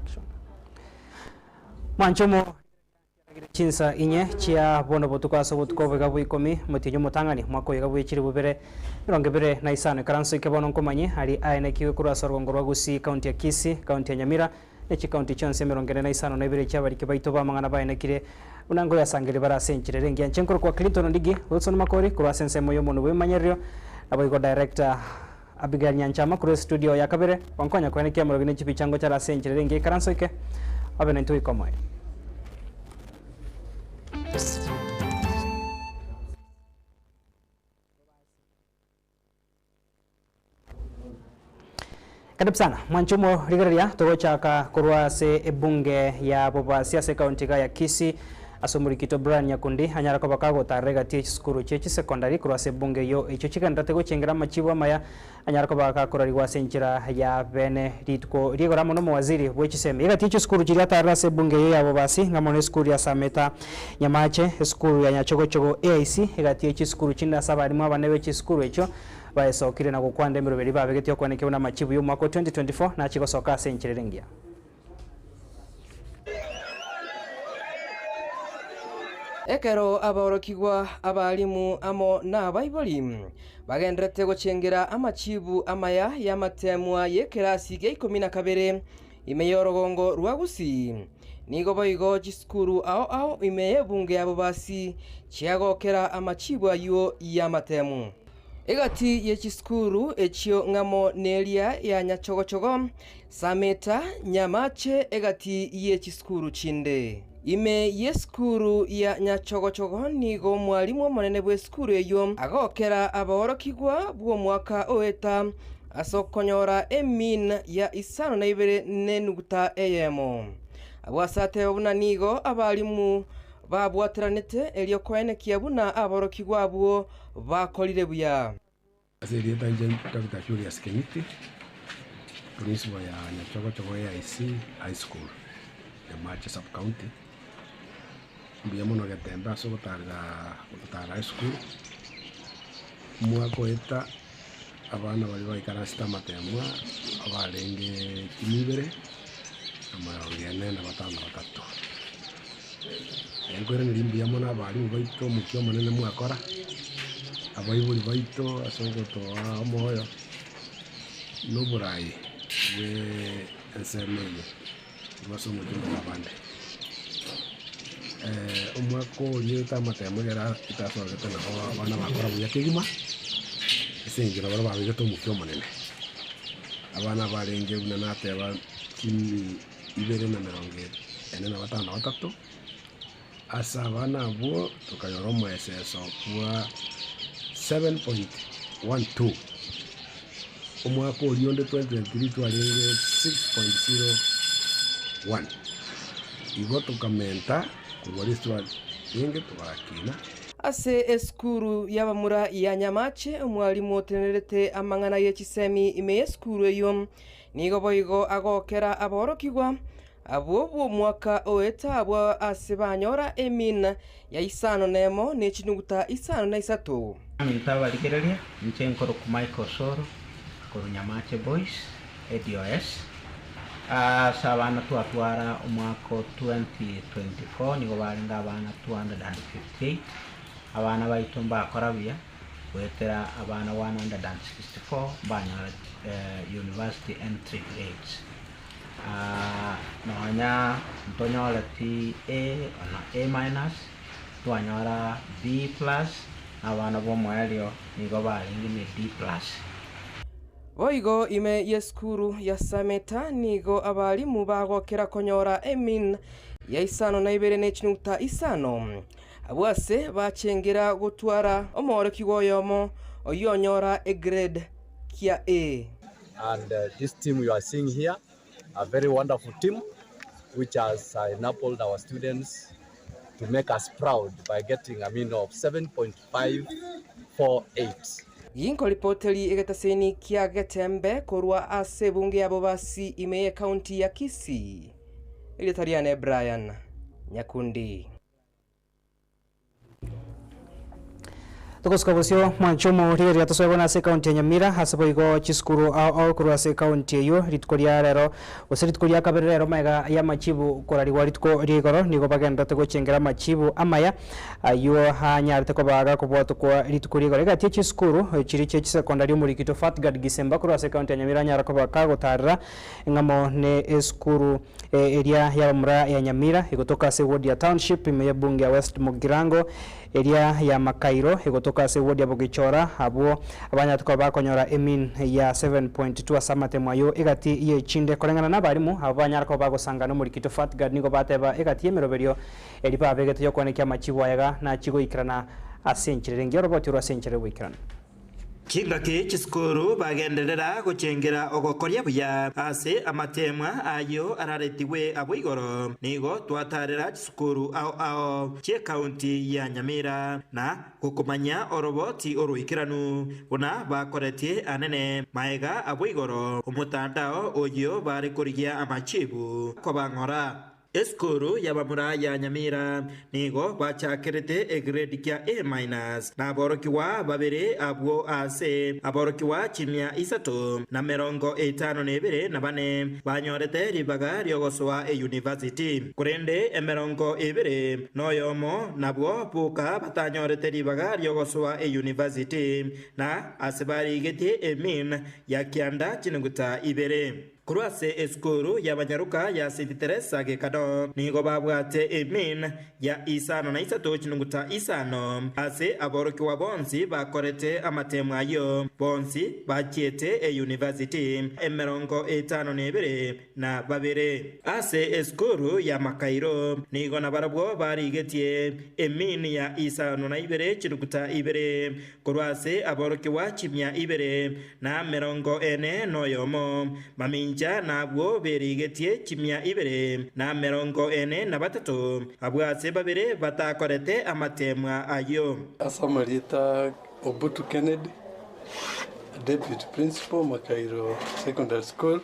Production. Mwanche omo Chinsa inye chia bono botuko ase obotuko oboiga bwa ikomi, omotienyi omotang'ani, omwaka oiga bwe chilifu bibere emerongo ebere na isano. Ikaranso eke bono nkomanye aria aenekigwe korwa ase orogongo rwa Gusii, county ya Kisii, county ya Nyamira, ne chicounty chionsi emerongo ene na isano na ibere chi'abariki baito b'amang'ana baenekire buna nkoyasangereria bare ase enchera ere engiya. Inche nkorokwa Clinton Ondigi Wilson Makori korwa ase ensemo y'omonwe bw'ebimanyererio, naboigo Director Abigail Nyanchama korwa estudio ya kabere, gonkonya koenekia amorogi ne chipicha ngochare ase enchera ere engiya ikaranso eke, obe naintwe goika omoerio. Karibu sana mwanche omorigereria togochaka korwa ase ebunge ya Bobasi ase ekaunti iga ya Kisii ase omorikito Brian Nyakundi anyare koba kagotarera egati ye chisukuru chie chisecondary korwa ase ebunge eyio echio chigendererete gochengera amachibu amaya anyare koba gakorarigwa ase enchera ya bene rituko rigoro amo nomowaziri bwe chisemi egati ye chisukuru chiria atarire ase ebunge eyio ya Bobasi ng'amo na esukuru ya Sameta Nyamache, esukuru ya Nyachogochogo AIC egati ye chisukuru chinde ase abalimu abanene be chisukuru echio Baesokire na gokwanda emeroberi babegetie okwenekigwa namachibu y'omwaka o 2024 nachie gosoka ase enchera ere engiya. Ekero abaorokigwa, abalimu, amo nabaibori bagendererete gochengera amachibu amaya y'amateemwa y'ekerasi gia ikomi na kabere ime y'orogongo rwa Gusii, nigo boigo chisukuru ao ao ime y'ebunge ya Bobasi chiagokera amachibu ayio y'amatemu. Egati ye chisukuru echio ng'amo neria ya Nyachogochogo, Sameta, Nyamache egati ye chisukuru chinde. Ime y'esukuru ya Nyachogochogo nigo omwalimu omonene bw'esukuru eyio agokera abaorokigwa bw'omwaka oeta ase okonyora emean ya isano na ibere nenuguta eyemo. Abwo ase ateba buna nigo abalimu babwateranete erio koenekia buna aborokigwa abwo bakorire buya. Ase erieta inche Doctor Julius Keng'iti, principal ya Nyachogochogo AIC High School, Nyamache Sub County, mbuya mono Getembe ase ogotarera gototarera esukuru, omwaka oeta abana baria baikaransete amatemwa abarenge chimi ibere, amarongo ene na batano na batato. Nkoiraneria mbuya mono abalimu baito omokia omonene mwakora, abaibori baito ase ogotoa omoyo, na oborai bwe ensemo eye korwa ase omochie bwa abande. Omwaka oria otamatemo ekero etasorete nabo abana bakora buya kegima, ase eng'encho nabo babegete omokia omonene. Abana barenge buna nateba chimi ibere na emerongo ene na batano na batato, ase abana abwo tokanyora omoeseso bwa 7.12, omwaka oria onde 2023 twarenge 6.01, igo tokamenta korwa risiwa ringe togakina. Ase esukuru y'abamura ya Nyamache, omwalimu otenenerete amang'ana ye chisemi ime y'esukuru eyio Nigo boigo agokera aborokigwa abwo bw'omwaka oeta abwo ase banyora emina ya isano nemo ne chinuguta isano na isato. Aminto abarigereria, inche nkorokwa Michael Osoro korwa Nyamache Boys, ADOS. Ase abana twatwara omwaka o 2024 nigo barenge abana 258, abana baito mbakora buya. Goetera abana 164 mbanyora university entry grades. Nonya ntonyoreti A ona A minus, twanyora B plus, na abana b'omoerio nigo barenge ne D plus. Boigo ime y'esukuru ya Sameta nigo abalimu bagokera konyora emean ya isano na ibere ne chinuguta isano. Abwo ase bachengera gotwara omoorokigwa oyomo oyio onyora egrade kia A. And this team you are seeing here, a very wonderful team which has enabled our students to make us proud by getting a mean of 7.548. Ginkoripoteri egetaseni kia Getembe korwa ase ebunge ya Bobasi ime y'ecounty ya Kisii, erieta riane Brian Nyakundi. Togosuka bosio mwanche omorigereria tosoe bono ase ekaunti ya Nyamira ase boigo chisukuru ao ao korwa ase ekaunti eyio rituko ria rero gose rituko ria kabere rero magega y'amachibu korarigwa rituko ria igoro nigo bagendererete gochengera amachibu amaya ayio anyarete koba gakobwatokwa rituko ria igoro. Egati ye chisukuru chiria chia chisecondary omorikito Fatgard Gisemba korwa ase ekaunti ya Nyamira anyara koba kagotarera ng'amo ne esukuru eria y'abamura ya Nyamira egotoka ase eward ya Township ime y'ebunge ya West Mugirango Eria ya Makairo egotoka ase ewodi ya Bogichora, abwo abanyarete koba bakonyora emean ya 7.2 ase amatemo ayio egati y'echinde. Koreng'ana nabarimu abwo banyara koba bagosangana omorikito Fatgard nigo bateba egati y'emeroberio eria babegete y'okoenekia amachibu ayega nachie goikerana ase enchera ere engiya oroboti orwo ase enchera y'ogoikerana. Chingaki chisukuru bagenderera gochengera ogokoria buya ase amateemwa ayio araretigwe abwo igoro. Nigo twatarera chisukuru ao ao chi'ekaunti ya Nyamira na gokomanya oroboti oroikeranu buna bakoretie anene maega abwo igoro omotandao oyio bare korigia amachibu kobang'ora. Esukuru y'abamura ya Nyamira nigo bachakerete egrade kia A minus naborokigwa babere abwo ase aborokigwa chimia isato na 52 na bane banyorete ribaga riogosoa eyunivasiti. Korende 21 nabwo boka batanyorete ribaga riogosoa eyunivasiti na ase barigetie emean ya kianda chinuguta ibere. Korwa ase esukuru y'abanyaroka ya St Teresa Gekado nigo babwate emean ya isano na isato chinunguta isano ase aborokigwa bonsi bakorete amatemo ayio bonsi bachiete eyunivasiti 52 na babere. Ase esukuru ya Makairo nigo nabarabwo barigetie emean ya isano na ibere chinunguta ibere korwa ase aborokigwa chimia ibere na 41 mamincha nabwo berigetie chimia ibere na 43 abwo ase babere batakorete amatemwa ayio. Asamarieta Obutu Kennedy, Deputy Principal, Makairo Secondary School.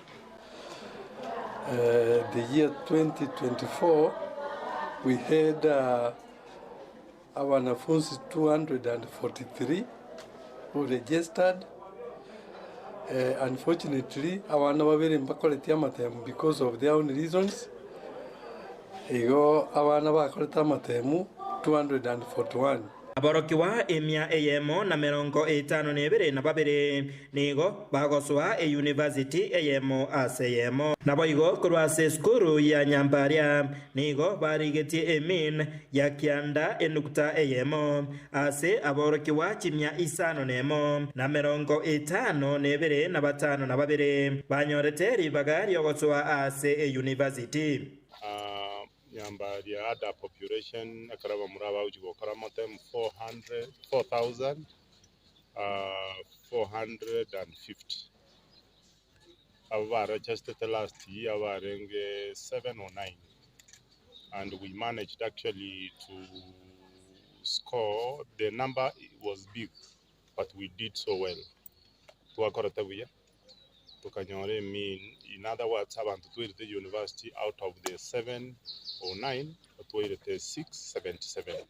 The year 2024, we had wanafunzi 243 who registered. Unfortunately, abana babere mbakorete amatemu because of their own reasons. Igo abana bakorete amatemu 241. Aborokigwa 152 na 52 nigo bagosoa eyunivasiti eyemo ase eyemo. Naboigo korwa ase esukuru ya Nyambaria nigo barigetie emean ya kianda enukta eyemo ase aborokigwa 501 na 52 na batano na babere banyorete ribaga riogosoa ase eyunivasiti. Nyambaria had a population ekaraba muraba ujigokora matem 400 4000 450 abo baregistered last year barenge 709 and we managed actually to score. The number was big but we did so well. Twakorete buya tukanyora mean, in other words abantu twirete university out of the 709 twirete 677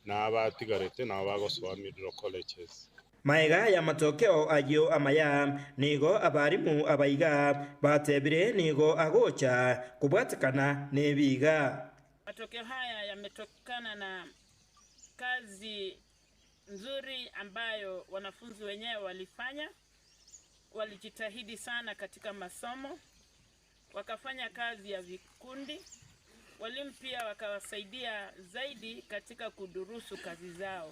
na abatigarete nabo bagosoa middle colleges. Maega ya matokeo ayio amaya nigo abarimu abaiga batebire nigo agocha kubwatikana nebiga. Matokeo haya yametokana na kazi nzuri ambayo wanafunzi wenyewe walifanya. Walijitahidi sana katika masomo, wakafanya kazi ya vikundi, walimu pia wakawasaidia zaidi katika kudurusu kazi zao.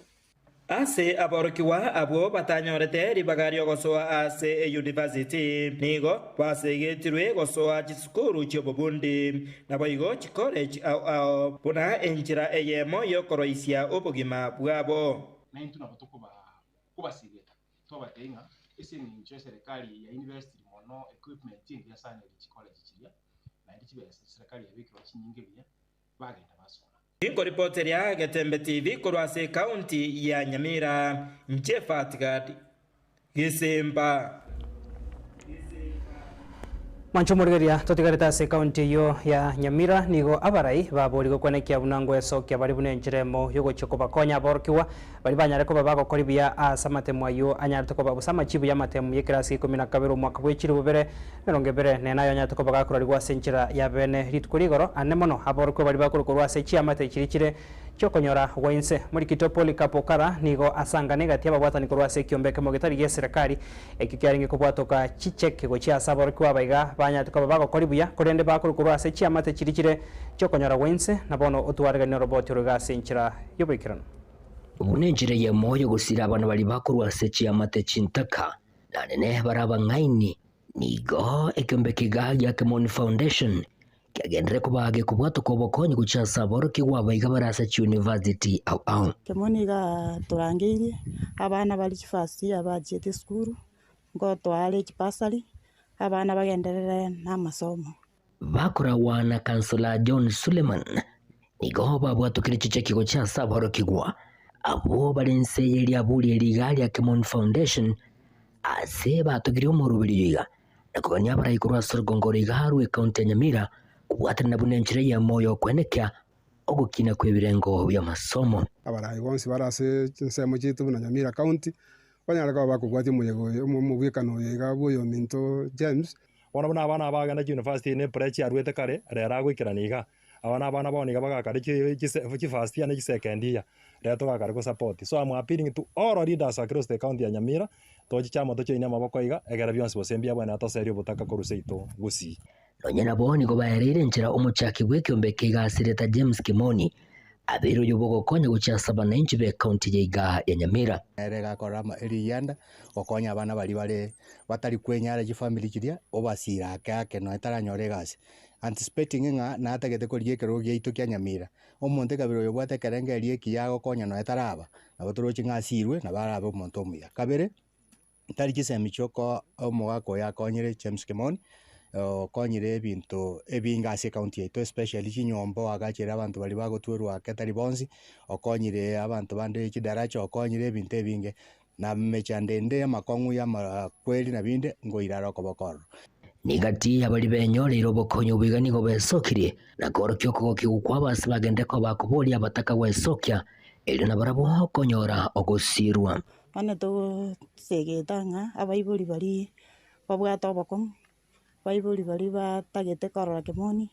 Ase aborokigwa abwo batanyorete ribaga riogosoa ase eyunivasiti nigo basegetirwe gosoa chisukuru chiobobundi naboigo chicollege ao ao buna enchera eyemo yokoroisia obogima bwabo. Naintu nabo tukubasigeta twabateinga ese eng'encho ya serikali ya university mono equipment engiya sana eri chicollege chiria naende chibesa serikali yabekirwa chinyinge buya bagenda basoma. Inkoripoti Getembe TV korwa ase ekaunti ya Nyamira, nche Fatgard Gisimba. Mwanche omorigereria, totigarete ase ekaunti eyio ya Nyamira, nigo abarai baborigwe kwenekia buna ngoesokia bare buna enchera emo yogochia kobakonya aborokigwa baria banyare koba bagokora buya ase amatemo ayio anyarete koba gose amachibu y'amatemo y'ekerasi gia ikomi na kabere omwaka bwe chilifu bibere emerongo ebere na ene ayo anyarete koba gakorarigwa ase enchera ya bene rituko rigoro ane mono aborokigwa baria bakorwa korwa ase chiamate chiria chire chi'okonyora gwa inse. Morikito Polycarp Okara nigo asangane egati y'ababwatani korwa ase ekiombe ekemo getari gi'eserekari ekio kiarenge kobwatoka chicheki gochia ase aborokigwa aba iga banyarete koba bagokori buya, korende bakorwa korwa ase chiamate chiria chire chi'okonyora gwa inse, na bono otwareganie oroboti oro iga ase enchera y'oboikeranu. Buna enchera eyemo y'ogosira abana baria bakorwa ase chiamate chintaka, na nene bare abang'aini, nigo ekeombe kiga gia Kemoni Foundation kiagenderere koba gekobwatoka obokonyi gochia ase aborokigwa abaiga bare ase chiuniversity ao ao. Kemoni iga torangeirie abana bare chifirst year bachiete esukuru, ngotoare chibasari, abana bagenderere na amasomo. Bakoragwa na Councillor John Suleiman, nigo babwatokire chicheki gochia ase aborokigwa abwo bare inse ye riaburi eri iga ria Kemoni Foundation ase batogirie omoroberi oyo iga na kogania abarai korwa ase orogongo oro iga rw'ekaunti ya Nyamira kobwatanana buna enchera eyemo y'okoenekia ogokina kw'ebirengo bi'amasomo. Abarai bonsi bare ase chinsemo chiaito buna Nyamira County, banyare koba bakobwatia omoyega oyo, omobwekano oyo iga bw'oyominto James. Bono buna abana aba bagenda chiuniversity ne pressure chiaruete kare, rero agoikerana iga. Aba na abana bono iga bagakare chi chise chifirst year ne chisecond year, rero togakare gosupport. So am appealing to all leaders across the county ya Nyamira, tochiche amo tochoine amaboko iga, egere bionsi gose mbuya bwene toserie obotaka korwa seito gusii. Nonya nabo nigo baereire enchera omochaki bw'ekeombe eke iga asireta James Kimoni, abeire oyo bw'ogokonya gochia ase abananchi b'ecounty ya iga ya Nyamira. Nere egakora rigianda gokonya abana baria bare batari kwenyara chifamiri chiria, obasira ake ake nonya taranyora egasi. Anticipating ng'a natagete korigia ekerogo giaito kia Nyamira, omonto ekabere oyo obwate ekerengerio ekiya agokonya nonya taraba, nabo toroche ng'a asirwe nabo arabe omonto omuya. Kabere, tari chisemi chioka omogaka oyo akonyire James Kimoni, okonyire ebinto ebinge ase ecounty yaito especially chinyomba oagachere abanto baria bagotwerwa ake tari bonsi, okonyire abanto bande chidaraja, okonyire ebinto ebinge, na emechando ende amakong'u ya amakweri na binde, ngoira are okoboko ororo. Nigati y'abaria benyoreire obokonyi obo iga nigo besokirie, na koorokia okogokigwa kwabo ase bagende koba bakoboria abataka gwesokia, erio nabarabwo okonyora ogosirwa. Bono togosegeta ng'a abaibori baria babwate obokong'u, abaibori baria batagete korora kemoni,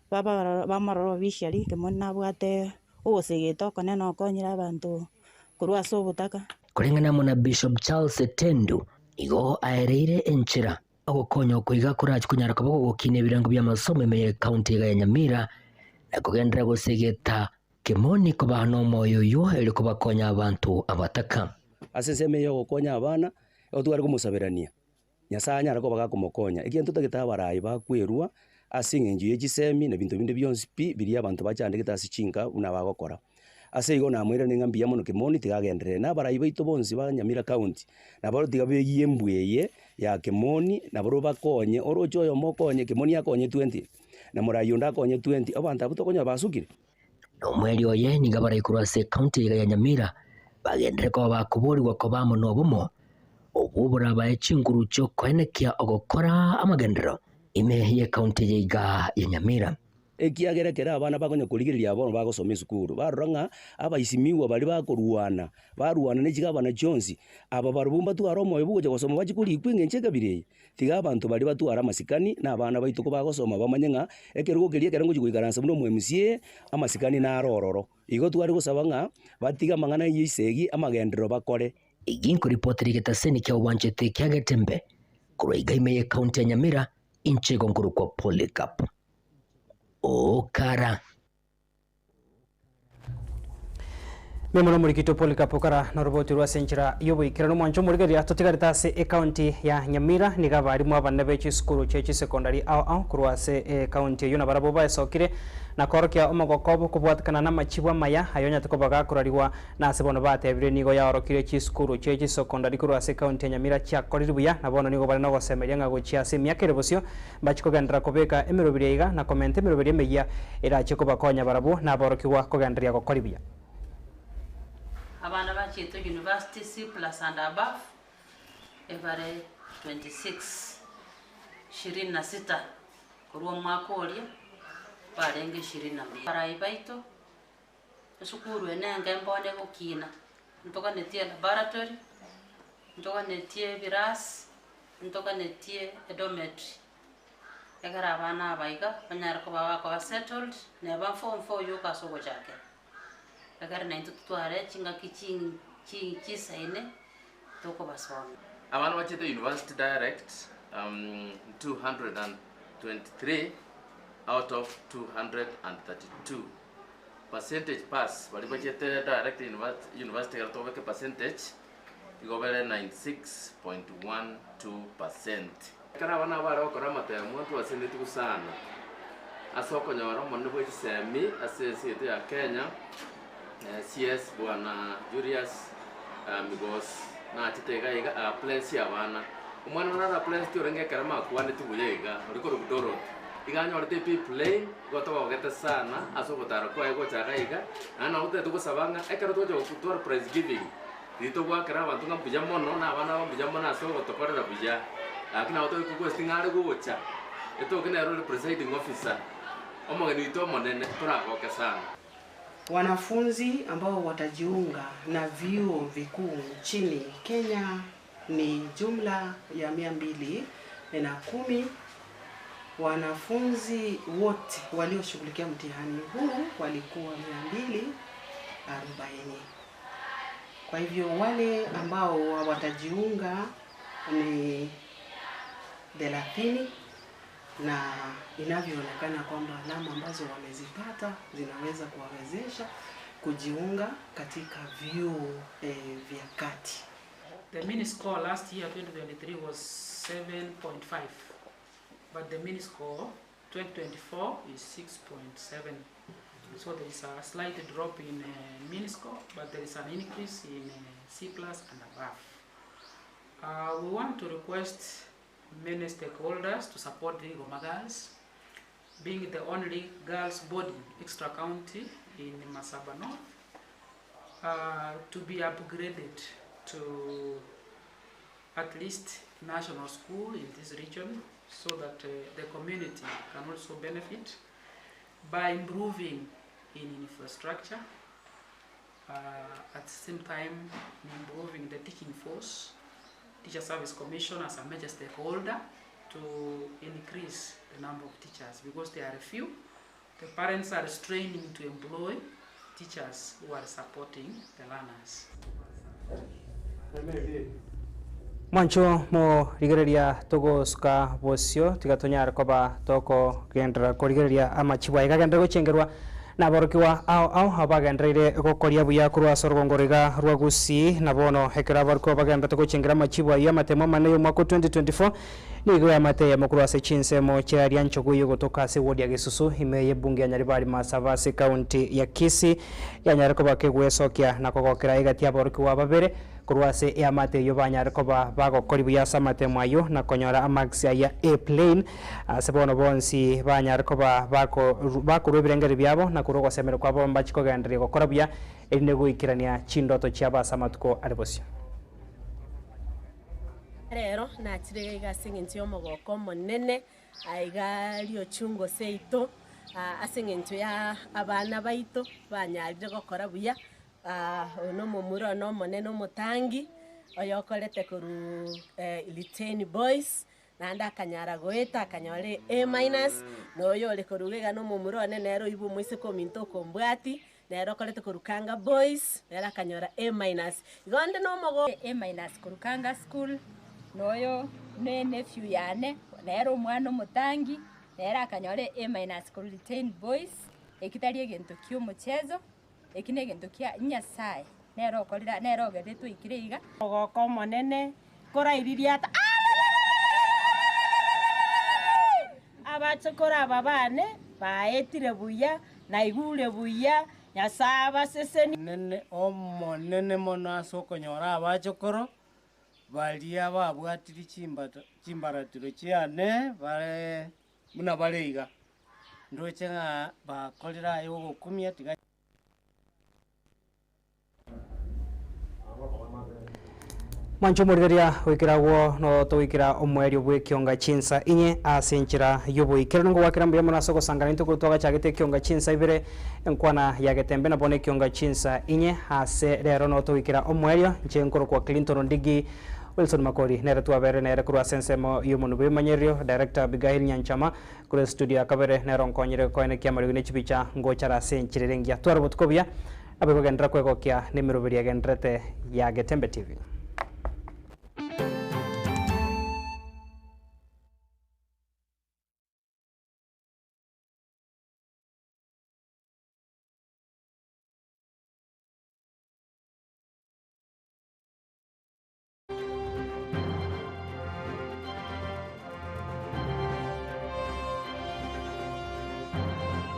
babarora bamorora officially kemoni nabwate ogosegeta okonene okonyire abanto korwa ase obotaka. Koreng'ana amo na Bishop Charles Tendu, nigo aereire enchera ogokonya oko iga korache konyara koba gogokina ebirengo bi'amasomo ime y'ecounty iga ya Nyamira na kogenderera gosegeta Kemoni koba nomoyo oyio erio kobakonya abanto abataka. Ase ensemo eye yogokonya abana, nigo tware komosaberania, Nyasaye anyare koba gakomokonya, ekiagera ntotagete abarai bakwerwa ase eng'encho ye chisemi na ebinto binde bionsi pi, biria abanto bachandegete ase chinka buna bagokora. Ase igo namoiraneria ng'a mbuya mono Kemoni tiga agenderere, na abarai baito bonsi ba Nyamira County, nabarobwo tiga beyie embwa eye ya Kemoni, nabarobwo bakonye, oroche oyomo okonye, Kemoni akonye 20, na morai onde akonye 20, abanto abwo tokonyora basukire. Na omweri oye nigo abarai korwa ase ekaunti iga ya Nyamira bagenderere koba bakoborigwa koba amo nobomo, obwo borabae chinguru chi'okoenekia ogokora amagenderero ime y'ekaunti eye iga ya Nyamira. Ekiagera ekero abana bakonya korigereria bono bagosoma esukuru, barora ng'a abaisimigwa baria bakorwana, barwana ne chigavana chionsi, aba barobwo mbatware omoyo bwa ogocha gosoma bachie korikwa eng'encho ekabira eye. Tiga abanto baria batware amasikani, na abana baito kobagosoma bamanye ng'a ekerogo keria ekero ngochia goikaransa buna omo MCA, amasikani naro ororo. Igo tware gosaba ng'a batige amang'ana ayio esegi, amagenderero bakore. Egi nkoripotera egetaseni kia obwanchete kia Getembe korwa iga ime y'ecounty ya Nyamira, inche igo nkorokwa Polycarp Okara. Memo nomorikito Polycarp Okara noroboti rwa ase enchera y'oboikeranu omwancho omorigereria totigarete ase ecounty ya Nyamira nigo abarimu abanene be chisukuru chie chisecondary ao ao korwa ase ecounty eyio nabarabwo baesokire na koorokia omogoko obo kobwatekana namachibu amaya ayo onyarete koba gakorarigwa na ase bono batebire nigo yaorokirie chisukuru chie chisecondary korwa ase ecounty ya Nyamira chiakorire buya na bono nigo bare nogosemeria ng'a gochia ase emiaka ere bosio Mbachie kogenderera kobeka emeroberi aiga na komenta emeroberi emeyia erachie kobakonya barabwo na aborokigwa kogendereria gokora buya. Abana bachiete university C plus and above ebare 26. 26 korwa omwaka oria barenge 22. Abarai baito, esukuru ene enke mbone egokina, ntoganetie elaboratory, ntoganetie ebirasi, ntoganetie edormitory, ekero abana aba iga banyare koba bakoba settled, neba form four yoka ase ogochakera. Ekero naintwe totware chingaki chi chi chisaine tokobasomia. Abana bachete university direct 223 out of 232. Percentage pass baria bachete direct university ekero tobeke percentage igo bere 96.12%. Ekero abana aba bare gokora amatemo ntwasenetigwe sana ase okonyora omonene bwe chisemi ase ense yaito ya Kenya, CS Bwana Julius Migos nachete iga iga aga bless abana. Omwana naro ablessed orenge ekero makwaneti buya iga ori korwa Dorothy. Iga anyorete B plain igo togogete sana ase ogotara kwaye gocha iga iga naende nabo totagete gosaba ng'a ekero twacha gotwara prize giving riria togoakera abanto ng'a mbuya mono na abana aba mbuya mono ase ogotokorera buya lakini nabo togoika request ng'a are gocha etoke nere ore presiding officer omogeni oito omonene toragoke sana. Wanafunzi ambao watajiunga na vyuo vikuu nchini Kenya ni jumla ya 210. Wanafunzi wote walioshughulikia mtihani huu walikuwa 240. Kwa hivyo wale ambao watajiunga ni 30 na inavyoonekana kwamba alama ambazo wamezipata zinaweza kuwawezesha kujiunga katika vyuo vya kati. The mean score last year 2023 was 7.5, but the mean score 2024 is 6.7. So there is a slight drop in mean score, but there is an increase in C plus and above. We want to request many stakeholders to support the Rigoma Girls, being the only girls body extra county in Masaba North, to be upgraded to at least national school in this region, so that the community can also benefit by improving in infrastructure, at the same time improving the teaching force, Teacher Service Commission as a major stakeholder to increase the number of teachers, because there are few. The parents are straining to employ teachers who are supporting the learners. Mwancho morigereria togosuka bosio tiga tonyare koba tokogendera korigereria amachibu aye gagendera gochengerwa nabarokiwa ao ao abagendereire gokoria buya korwa ase orogongoro iga rwa Gusii na bono ekero abarokiwa bagenderete gochengera amachibu aywo amatemo amanene ya omwaka o 2024 nigo yamateyemo korwa ase chinsemo chiaria nchogu eywo gotoka ase ewodi ya Gesusu ime ya ebunge ya Nyaribari Masaba ase ekaunti ya Kisii yanyare koba kegwesokia na kogokera egati ya abarokiwa babere korwa ase eamate eywo banyare koba bagokori buya ase amatemo aywo na konyora amarks aya A plain ase bono bonsi banyare koba bakorwa ebirengeri biabo na korwa ogosemera kwabo mbachi kogendereria gokora buya erinde goikerania chindoto chiabo ase amatuko are bosio. Rero nachire iga ase eng'encho y'omogoko omonene, aiga riochungo seito, ase eng'encho ya abana baito banyarire gokora buya, oyo na omomura one omonene omotangi, oyokorete korwa Litein Boys, naende akanyara goeta akanyora A minus, na oyo ore korwa iga na omomura one nere oibwe omoiseke ominto okombwati, nere okorete korwa Kanga Boys, nere akanyora A minus. Igo onde na omogo A minus korwa Kanga School, na oyo ne nephew yane, nere omwana omotangi, nere akanyora A minus korwa Litein Boys, eki tari egento kia omochezo, eki na egento kia Nyasaye, nere okorire nere ogerire twaikire iga. Ogoko omonene koraiririata abachokoro aba bane baetire buya naigure buya Nyasaye abaseseni. Nene omonene mono ase okonyora abachokoro baria babwatiri chimbaratiro chiane bare buna bare iga ndoche ng'a bakorire aye ogokumia tiga. Mwanche omorigereria goikera agwo no togoikera omoerio bw'ekionga chinsa inye ase enchera y'oboikeranu. Ngogwakera mbuya mono ase ogosangana intwe korwa twagachagete ekionga chinsa ibere enkwana ya Getembe na bono ekionga chinsa inye ase rero no togoikera omoerio. Inche nkorokwa Clinton Ondigi Wilson Makori nere twaberire nere korwa ase ensemo y'omonwe bw'ebimanyererio Director Abigail Nyanchama korwa estudio ya kabere nere onkonyire koenekia amariogi ne chibicha ngochara ase enchera ere engiya. Tware obotuko obuya. Naboigo genderera kwegokia nemeroberi egendererete ya Getembe TV.